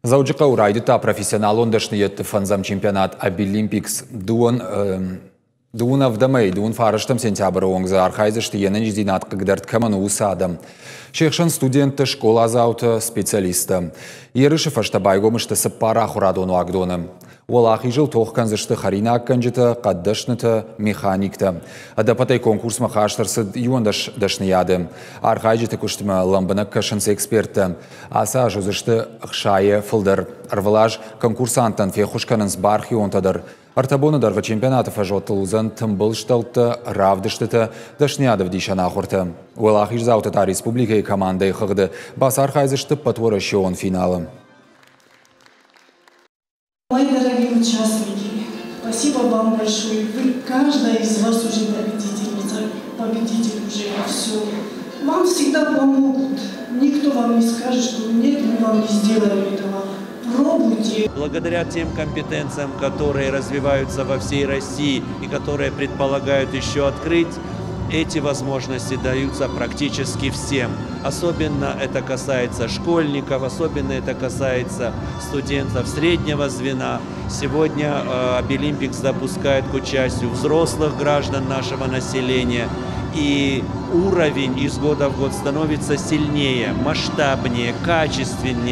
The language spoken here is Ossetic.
Дзӕуджыхъӕуы райдыдта профессионалон дӕсныйӕдты фӕндзӕм чемпионат Абилимпикс. Дыууын ӕвдӕмӕй дыууын фарӕстӕм сентябры онг дзы архайдзысты йе нӕниздзинад хъыгдӕрд кӕмӕн у, уыцы адӕм. Се хсӕн студенттӕ, скъоладзаутӕ, специалисттӕ. Ерысы фӕстӕ байгом сты цыппар ахуырадон уагдоны. Уӕлахизыл тох кӕндзысты хӕринаггӕнджытӕ, хъӕддӕснытӕ, механиктӕ. Ӕдӕппӕтӕй конкурсмӕ хаст ӕрцыд 11 дӕсныйады. Архайджыты куыстмӕ лӕмбынӕг кӕсынц эксперттӕ. Ацы аз уыдзысты ӕхсайӕ фылдӕр. Ӕрвылаз конкурсанттӕн феххуыс кӕнынц бархионтӕ дӕр. Ӕртӕ боны дӕргъы чемпионаты фӕзуӕттыл уыдзӕн тымбыл стӕлттӕ, равдыстытӕ, дӕсныйад ӕвдисӕн ахуыртӕ. Уӕлахиздзаутӕ та республикӕйы командӕйы хыгъды бацархайдзысты ӕппӕтуӕрӕсеон финалы. Мои дорогие участники, спасибо вам большое. Вы, каждая из вас уже победительница, победитель уже все. Вам всегда помогут. Никто вам не скажет, что нет, мы вам не сделаем этого. Пробуйте. Благодаря тем компетенциям, которые развиваются во всей России и которые предполагают еще открыть, эти возможности даются практически всем. Особенно это касается школьников, особенно это касается студентов среднего звена. Сегодня Абилимпикс допускает к участию взрослых граждан нашего населения. И уровень из года в год становится сильнее, масштабнее, качественнее.